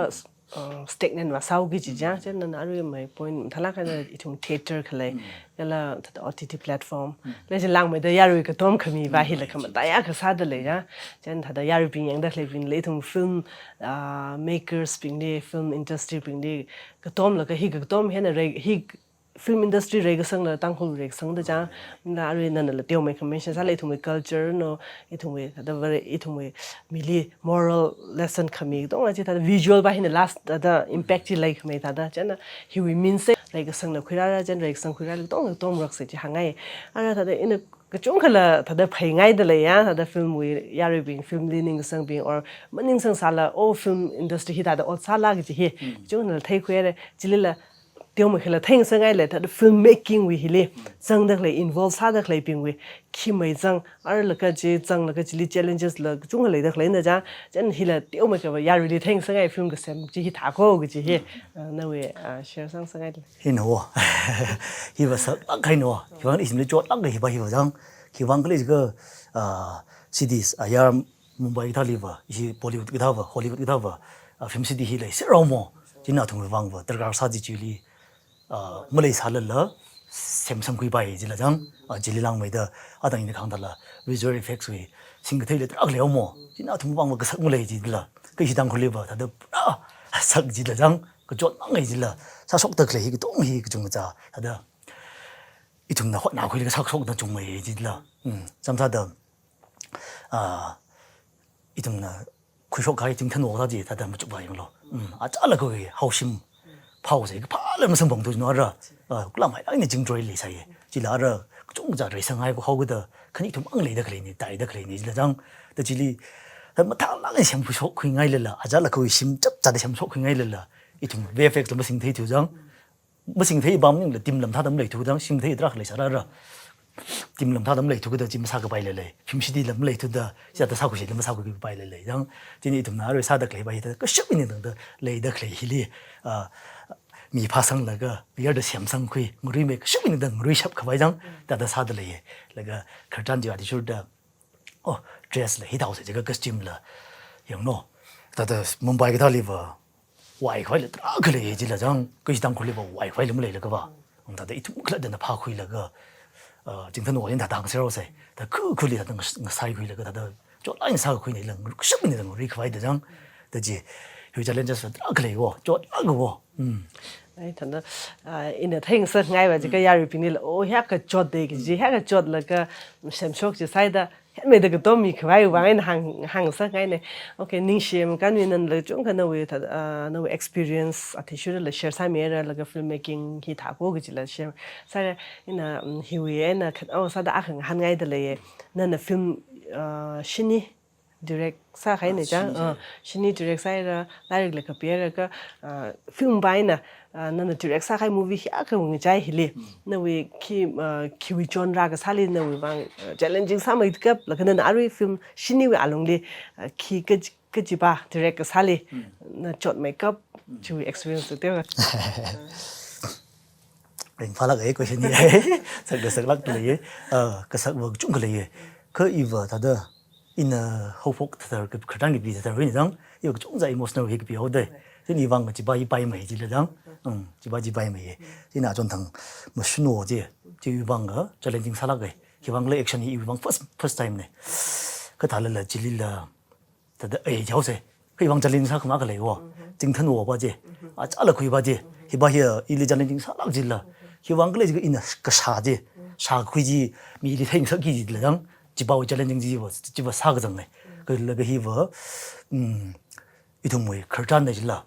uh, stagnant va sāhaoki kaji chang, chieina nana arui mai point mathālāk eina ithum theatre khalei, kala thāda O T T platform, lei chi langmeida yarui katom khami va hila khamataiya kasāda lei chang, chieina thāda yaruibing yangda khaleibingli ithum film, ah, makers bingli, film industry bingli, katomlaga hi katom hina rei, hi film industry reikasangla Tangkhul reikasangda chang, na arui nanala teomeikha mention sālala ithumwui culture no, ithumwui, thāda very, ithumwui mili moral lesson khami katonga chi thāda visual va hina last thāda impact chi leikhamei thāda, chieina hiwui means se reikasangna khuirāra, chieina reikasang khuirāla katonga katom raksei chi hāngngai. Ara thāda ina kachungkhala thāda pheingaida leiya, thāda film wui yaruibing, film li ningsangbing, or maningsangsāla, oh, film industry hi thāda ot sāla kaji hi, kachungkhala theikhuira, chilila teomeikhala theingasakngailei, thāda film making wui hili zangda khalei, involve sāda khaleibingwui khi mei zang, arlaga chi zanglaga chili challenges la kachungkha leida khaleina chang, chieina hila teomeikha va yaruili theingasakngai film kasem chi hithāko kaji hi, ah, nawui, ah, share sāngasakngailei. Hina wo. Hiva saklāk kahaina wo. Hiva ishimli chotlāk kahai hiva hiva chang. Hiva khalei jiakha, ah, cities, ah, yar Mumbai kathāli va, ishi Bollywood kathā va, Hollywood kathā va, ah, film city hi leiserrao mo. Chieina athumwui vang va darkar sā chi chili, ah, maleisālala, semsangkhuipai jila chang, ah, chili langmeida, atang ina kahāng thāla, visual effects wui, singkathei lei tarākha leiya mo. Chieina athumwui vang va kasak malei jila, kha ishi Tangkhulli va, thāda pura sak jila chang, kachot mangai jila, sāshokda khalei hi katonga hi kachungkha, thāda, ithumna hotnakhuilaga sāshokda chungmei jila, mm, chāmsāda, ah, ithumna khuishok kahai Chingthanwo thā chi thāda machukva yanglu. Mm, achālakhawui haoshim phāhaosei, kaphāla masamphangthu jinu ara. Ah, khuilamhailāk eina chingtroi leisāya. Chila ara kachungkha reisanghaiko haokida, khani ithum ang leida khaleina, taida khaleina jila chang. Da chili, thāda mathālāk eina semkhuishokkhuingailala, achālakhawui shim chapchāda semshokkhuingailala, ithum V F X la masingtheithu chang. Masingthei ba maningla team lam thāda maleithu chang, singthei tarākha leisāra ara. Team lam thāda maleithuda chi masākapaila lei. Film city lam maleithuda, chithāda sākhuishila masākhuikapaila lei. Chang, chieina ithumna arui sāda khalei va hithāda kashap eina tangda leida khalei hili, ah, mi phāsanglaga, yarda semsangkhui, ngaruimei kashap eina tangda ngaruishap khavai chang, thāda sāda leiya. Laga khararchan chi athishurda, oh, dress la hithāhaosei jiakha costume la, yanglu. Thāda Mumbai kathāli va, waikhavaila tarākha lei jila chang, kha ishi Tangkhulli va waikhavaila maleilakha va. Ang thāda ithum khalattana phākhuilaga, ah, Chingthanwo eina thāda hāngserhaosei. Thāda khu khuli thāda ngas-, ngasaikhuilaga thāda chotlāk eina sākhuina jila, kashap eina ngaruikhavaida chang. Da chi, hiwui challenges va tarākha lei wo, chotlāka wo. Mm. Ai, thāda, ah, ina theingasakngai va jiakha yaruibingli la, oh, hiyākha chotda kaji, hiyākha chotlaga semshok chi sāhaida, hemmeida katom mikhavai vang eina hāng, hāngngasakngaina. Okay, ningshi makānwui nanala chungkha nawui thāda, ah, nawui experience athishurda la share sāmira, laga filmmaking hithāko kajila share sāra, ina, mm, hiwui eina khat, oh, sāda akha ngahānngaida leiya. Nana film, ah, shini direct sākahaina chang, ah, shini direct sāhaira, lairikla kapihaira kha, ah, film va eina, ah, nana direct sākahai movie hiyākha ngachai hili, nawui khi, ah, khiwui genre kasāli nawui vang, ah, challenging sāmeikap, laga nana arui film shiniwui alungli, ah, khi kaj-, kajiva direct kasāli, na chotmeikap, chiwui experience tu teowa. Ringphālāka question hi. Sak kasaklāk leiya. Ah, kasak va kachungkha leiya. Kha iva thāda, ina haophok thāda, khararchan kapi thāda, ina chang, iva kachungkha emotional hi kapihaoda. Chieina iwui vang chiva hi paimei jila chang. Mm, chiva chi paimei. Chieina achon thang mashunwo chi, chiwui vang challenging sālāka. Hiwui vang la action hi iwui vang first, first time na. Kathālala chilila, thāda ai jihaosei. Kha iwui vang challenge sākhamakha lei wo. Chingthanwo va chi. Achālakhui va chi. Hiva hi, ah, ili challenging sālāk jila. Hiwui vang khalei jiakha ina kashā chi. Shākhui chi, mili theingasakki jila chang. Chiva challenging chiva, chiva sākazang na. Kha laga hiva, mm, ithumwui khararchanna jila.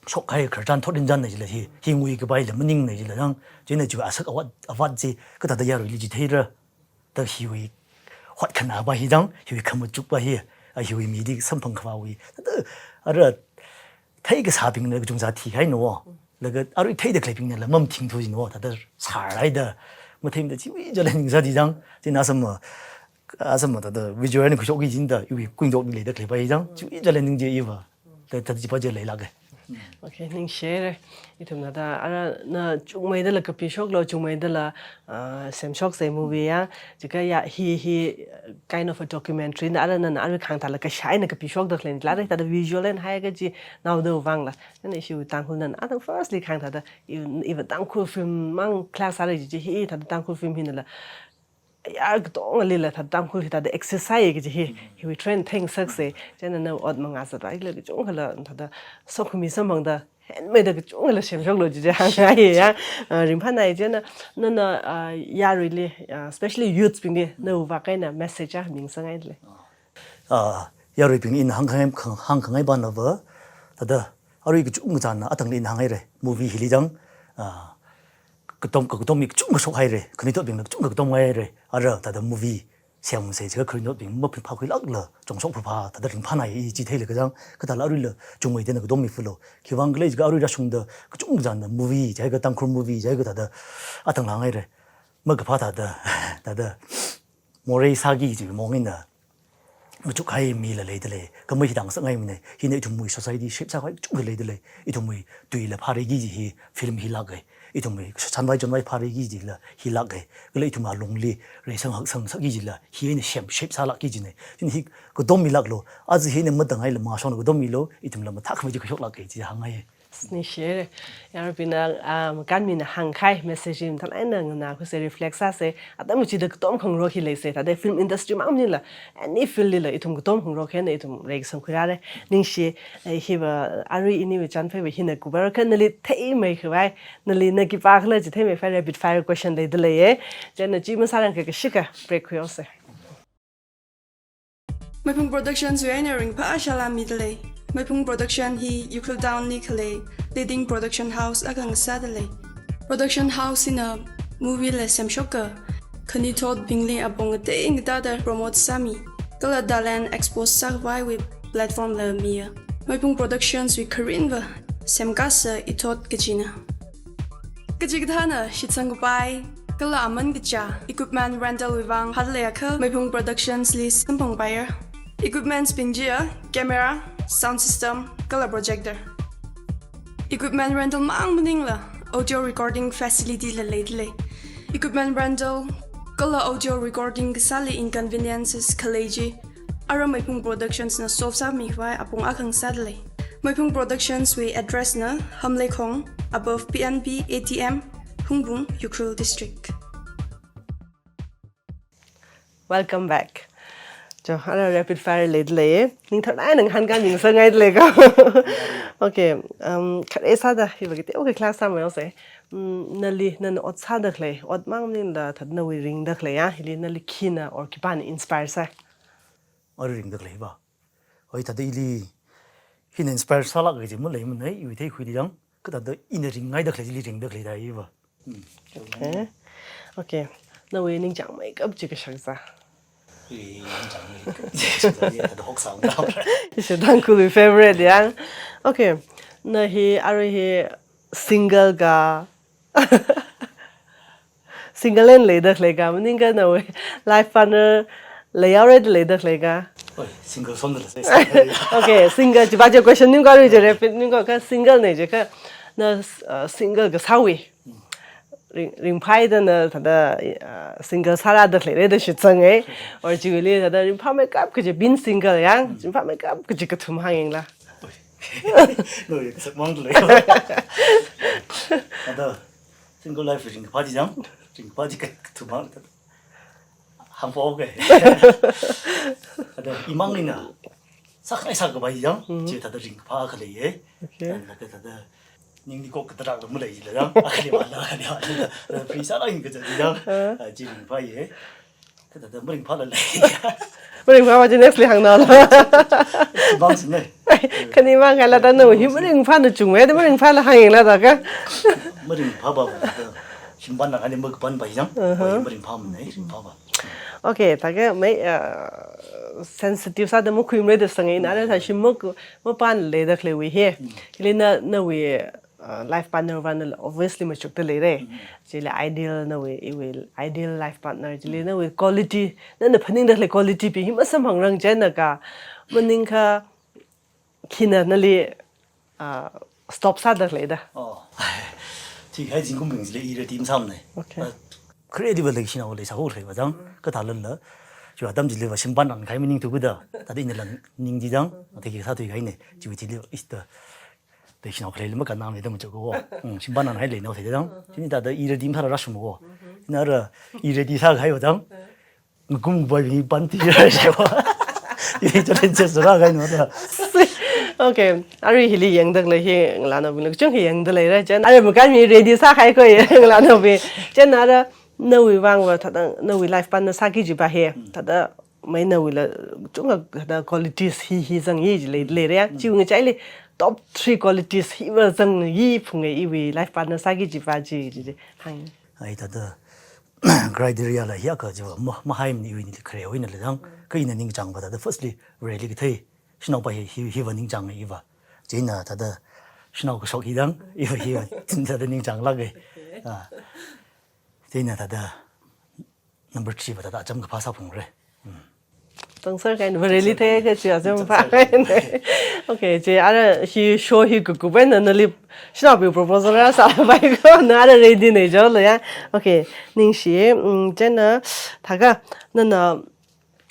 shokkahai khararchan thotrinchānna jila hi, hi ngui kapaila maningna jila jang, chieina chiwui asak avat, avat chi kathāda yaruili chitheira, da hiwui hotkhanā pa hi jang, hiwui khamachuk pa hi, a hiwui mili samphang khavāwui, thāda, ara, theikasābingna kachungkha thihaina wo. Laga arui theida khaleibingnala mamathingthu jina wo, thāda sārhaida, matheimada chiwui jala ningsā chi jang, chieina asam, asam thāda visual ni khuishokki jina da, iwui kuinjokli leida khalei pa hi jang, chiwui jala ningchei iva. Thāda, thāda chi pa chi leilāka. Okay, ningshire. Ithumna da, ara na chungmeidala kapishoklu, chungmeidala, ah, semshoksa movie ya. Chikha ya hi, hi, uh, kind of a documentary na, ara nana arui khangthāla kashai eina kapishokda khalei nala, thāda visual eina haikachi naoda vangla. Nana ishiwui Tangkhul nana, ara firstly khangthāda, i, iva Tangkhul film mang class ara chi hi, thāda Tangkhul film hinala. Ya, katongalila thāda Tangkhul hi thāda exercise kaji hi, hiwui trend theingasaksa, chieina na ot mangā sāda, ila kachungkhala thāda sokhami samphangda, handmade kachungkhala semshoklu chi chi hāngngai ya. Ah, ringphānai chieina, nana, ah, yaruili, ah, especially youths bingli, nawui vak eina message a mingsāngaile. Ah, yaruibingli ina hāngkhangai, hāngkhangai pana va, thāda, arui kachungkha china, atangli ina hānghaira, movie hili jang, ah, katom, katom mi kachungkha shokhaira, khanuithotbingna kachungkha katomngaira, ara thāda movie semsa, chikha khanuithotbing maphākhuilākla, chongshok phāphā, thāda ringphānai i chitheila kajang, kathāla aruila chungmeida na katom mi fulo. Khiwuivang khala jiakha arui rāshungda kachungkha china movie, jiakha Tangkhul movie, jiakha thāda atang lāngaira. Makaphā thāda, thāda morei sāki kaji mong eina machukhai mila leidalei, khamei hi tāngasakngai mina, hina ithumwui society shape sākhavai kachungkha leidalei, ithumwui tuila phāreiki kaji hi film hilāka, ithumwui shanvai chonvai phāreiki kajila hilāka, kala ithum alungli reisang haksangngasakki kajila, hi eina shape, shape sālākki kajina, chieina hi katom milāklu, aja hina matāngaila mashongla katom milu, ithumla mathākhamei chi khuishoklāka chi hāngngai. Ningshire. Yaruibingna, ah, makānmina hāngkahai message hi mathālāk eina nganākhuisa, reflect sāsa. Atam chida katom khangarok hi leisa. Thāda film industry mang maningla, any field lila, ithum katom khangarok hi eina ithum reisangkhuirāra. Ningshi, eh, hiva, arui iniwui chānphaiva hina kuphaira kha nali theimei khavai, nali na khipākhala chi theimei khavai rapid fire question leidaleiya. Chieina chi masārangakha kashikha break khuihaosa. Meiphung Productions wui eina ringphā salām midalei. Meiphung Production hi Ukhrul Town li khalei leading production house akha ngasādalei. Production house hina movie la semshoka, khanuithotbingli apong ngatei ngateida promote sāmi, kala talent expose sākhavaiwui platform la miya. Meiphung Productions wui kharinva semkasā ithot kachina. Kachikathāna shitsang kapai, kala aman kaja equipment rental wui vang phāda leiakha Meiphung Productions li samphangpaira. Equipments bing chiya camera, sound system, kala projector. Equipment rental mang maningla audio recording facility la leidalei. Equipment rental kala audio recording kasāli inconveniences khalei chi ara Meiphung Productions na solve sāmikhavai apong akha ngasādalei. Meiphung Productions wui address na Hamleikhong, above P N B A T M, Hungpung, Ukhrul District. Welcome back. Cho, ara rapid fire leidaleiya. Ningtharnai nang hāngkhangai ningsāngaidalei ka. Okay, um, khare sāda, hiva kateokha class sāmeihaosa. Um, nali, nana ot sāda khalei, ot mang maningla thāda nawui ringda khalei ya, hili nali khina or khipāna inspire sā? Arui ringda khalei va. Oi, thāda ili hina inspire sālāk kaji maleimana, iwui theikhuida jang, kha thāda ina ringngaida khalei chili ringda khalei da iva. Hmm. Okay. Okay. Nawui ningchāngmeikap chi kashak sā? Ui, ningchāngmeikap chi kashak sā, ya, thāda hoksāngra. Ishi Tangkhulwui favorite ya. Okay. Na hi, arui hi single ka, single eina leida khalei ka, maningakha nawui life partner leihaora da leida khalei ka? Oi, single somda leisai. Okay, single, chiva chi question ningkha arui chi rapid ningkha, kha single na jiakha, na, uh, single kasāwui ring, ringphāda na thāda, uh, single sāra da khaleira da shitsanga. Or chiwuili thāda ringphāmeikap kaji, being single ya, ringphāmeikap kaji kathum hāngyanglu. Oi. No, ya, kasak mang lei. Thāda single life ringkaphā chi jang, ringkaphā chi kathum mang. Hāngphok ke. Thāda imang eina sākhangai sākapai jang, chi thāda ringkaphā akha leiya. Okay. Thāda, thāda ningli kok katarākla malei jila jang, akha leiva la, akha leiva la. Thāda free sālāk eina kazat chi jang, ah, chi ringphāya. Thāda, thāda maringphāla lei. Maringphāva chi next li hāngnaola. Chi mang sine. Khani mang kala ta nawui hi maringphā na chungwui, da maringphāla hāngyangla da ka. Maringphāva, da. Shimpanna kani makapanva hi jang. Uh-huh. Maringphāmana, ringphāva. Okay, ta ka mai, uh, sensitive sāda makhuimara da sangai na, da sa shim mak-, mapanle da khalei wui hi. Mm. Hili na, nawui, uh, life partner va na obviously machukda leira. Mm. Chili ideal nawui, iwui ideal life partner, chili nawui quality, nana phaningda khalei quality pi hi masamphangrang chieina ka, maningkha khina nali, ah, stop sāda khalei da. Oh. Thikahai zingkumbing chili i ready masāmana. Okay. Ah, creative lei shinao lei sāhao khalei va jang, kathālala. Chiwui atam chili va shimpanna kahai maningthu kuda, thāda ina lan ning chi jang, thiki sāthuikahaina, chiwui chili is the, the shinao khalei lima kanam le da machuk ko. Mm, shimpanna hai lei nao thei jang. Chini thāda i ready masāra rāshung ko. Ina ara i ready sākahai va jang. Ngakum boy bing panti ra shewa. I challenges rākahaina da. Okay, arui hili yangda khalei hi ngalānaobingla kachungkha yangda leira. Chieina ara makan mi ready sākahai ko ngalānaobing. Chieina ara nawui vangva thāda nawui life partner sāki kajiva hi. Thāda mai nawuila chungkha thāda qualities hi hi zangyi chi lei, leira ya. Chiwui ngachaili top three qualities hiva zangyi phunga iwui life partner sāki kajiva chi, chi, chi. Hāng. Ai thāda criteria la hi akha chiva ma, mahaimana iwui nili kharewui eina la jang. Ka ina ningchāngva thāda firstly, Vareli kathei. Shanaopa hi, hi, hiva ningchānga iva. Chieina thāda shanao kashok hi jang, iva hiva thāda ningchānglāka. Okay. Ah. Chieina thāda number three va thāda acham kaphā sāphungra. Mm. Tang sir kahaina Vareli thei kachi acham kaphā. Tang sir kahaina. Okay, chi ara hi show hi kakup eina nali shanaobing proposal rāsāpai ko, na ara ready na jao lo ya. Okay, ningshi, mm, chieina thākha nana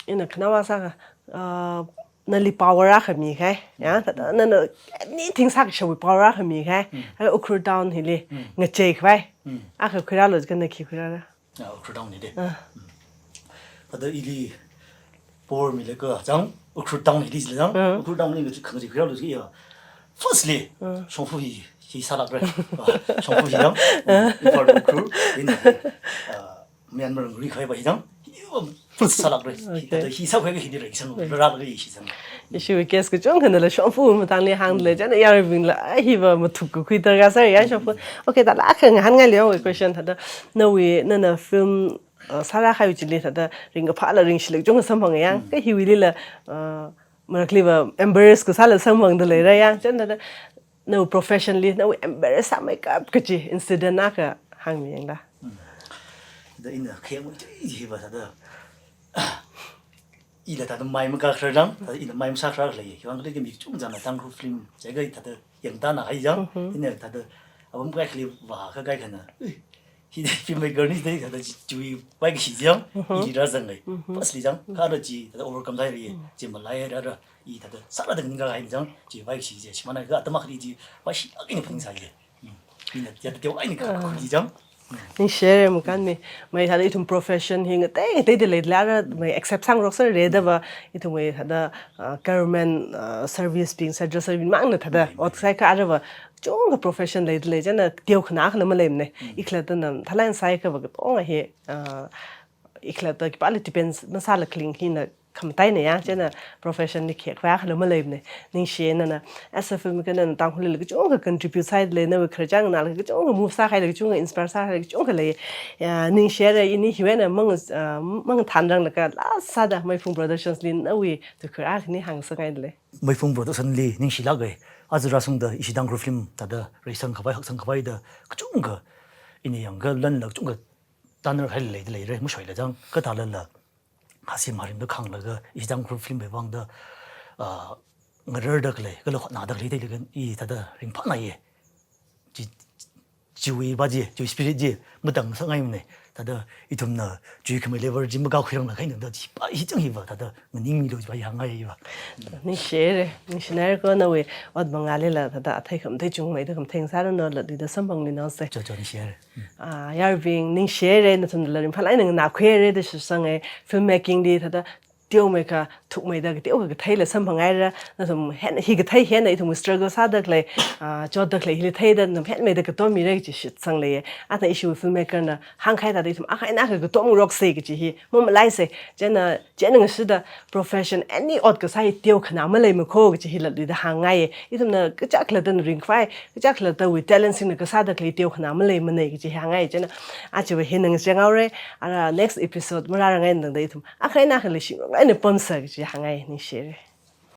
ina khanaowa sākha, ah, nali power akha mikahai, ya, thāda nana anything sākashapwui power akha mikahai, Mm. ara Ukhrul town hili Mm. ngacheikhavai. Mm. Akha khuirālu, kha na khi khuirāra? Ah, Ukhrul town hili. Ah. Mm. Thāda ili power milaga jang, Ukhrul town hili jila jang, Ah. Ukhrul town hili ngacheikha ngacheikha khuirālu jiakha. Firstly, Ah. shongfa hi, hi sālākra. Ah, shongfa hi jang. Ah. Imphal Ukhrul, ina, ah, Myanmar ngari khavai va hi jang, hiva first sālākra. Okay. Thāda hi sākhavai hi di rāsang, Ah. rālākra hi sāsang. Ishiwui guest kachungkhana la shongfa matangli hāngda lei, chieina yaruibingla, ai, hiva mathuk kakhui darkar sāya shongfa. Okay, thālala akha ngahānngailei wui question thāda, nawui, nana film, uh, sārākahaiwui chili thāda ringkaphāla ringshila kachungkha samphanga ya. Mm. Kha hiwuilila, uh, marakliva embarrass kasāla samphangda leira ya. Chieina thāda nawui profession li nawui embarrass sāmeikap kachi incident akha hāngmiyangda. Mm. Thāda ina khayang chi hiva thāda. Ila thāda mai makakharar jang, thāda ina mai masākharar lei. Hiwui vang khalei mi kachungkha jangna Tangkhul film, jiakha thāda yangtāna hai jang, Mhm. ina thāda apam kaikhali vākha kaikhana. Ui, hi filmmaker ni thāda chi, chiwui vaikashi jang, Mhm. ili rāzanglei. Mhm. Firstly jang, kha ara chi thāda overcome sāhaira, Mhm. chi malaihaira, i thāda sāra da ningkahai jang, chiwui vaikashi chi, shimānna kha atam akhali chi, vaishi akha ina phaningsāya. Mm. Ina thāda teokha ina kha Ah. khuili jang. Ningshihaira makan mi, mai thāda ithum profession hi ngatei ngateida leilala, mai accept sāngarok sāra da va, ithumwui thāda, uh, government, uh, service bing, central service mangna thāda, Mm. ot sāhaiakha ara va, chungkha profession leida lei, chieina teokhana akhala maleimana. Mm. I khalattana, thalai sāhaiakha va katonga hi, uh, i khalatta khipāli depends masāla khaling hina khamataina ya, chieina profession li khek khavai akhala maleimana. Ningshi nana, as a filmmaker nana Tangkhulli kachungkha contribute sāhaida lei, nawui khararchan nganāla kachungkha move sākahaila kachungkha inspire sākahaila kachungkha lei. Ya, ningshihaira ini hiwui eina mang, ah, mangathanranglaga last sāda Meiphung Productions li nawui tuikhur akhani hāngsāngaida lei. Meiphung Production li ningshilāka. Aja rāshungda ishi Tangkhul film thāda reisang khavai, haksang khavai da kachungkha ini yangkha lanla kachungkha tanner khaila leida leira, mashoila jang, kathālala. Hasim haringda khanglaga, ishi Tangkhul film wui vangda, ah, ngararda khalei, kala hotnada khalei, theilaga i thāda ringphānāya. Chi, chiwui va chi, chiwui spirit chi, matang sāngaimana. Thāda ithumna, chiwui khamei level chi makakhuirangla khaina da chi, pa, hi chang hiva, thāda nganingmilu chi pa, hi hāngngai hiva. Ningshihaira, ningshinaira ko nawui, ot mangālila, thāda athei khamathei chungmeida khamathei sāranu, latluida samphanglu nose. Cho, cho, ningshihaira. Ah, yaruibing ningshihaira, nathumla ringphālāk eina nganākhuihaira da shitsanga, filmmaking li thāda teomeikha thukmeida kateokha katheila samphangngaira, nathum hen, hi kathei hina ithum struggle sāda khalei, ah, chotda khalei hili theida nathum henmeida katom mira kaji shitsang leiya. Athang ishi filmmaker na hāngkahai thāda ithum akha eina akha katom ngaroksa kaji hi mamalaisa. Chieina, chieina ngashida profession any ot kasā hi teokhana maleimana kho kaji hi latluida hāngngaiya. Ithumna kacha khalattana ringkhavai, kacha khalattawui talent singna kasāda khalei teokhana maleimana kaji hi hāngngai. Chieina aja va hina ngachang haora. Ara next episode marārangai tangda ithum akha eina akha leishingarok eina pamsa kaji hāngngai, ningshire.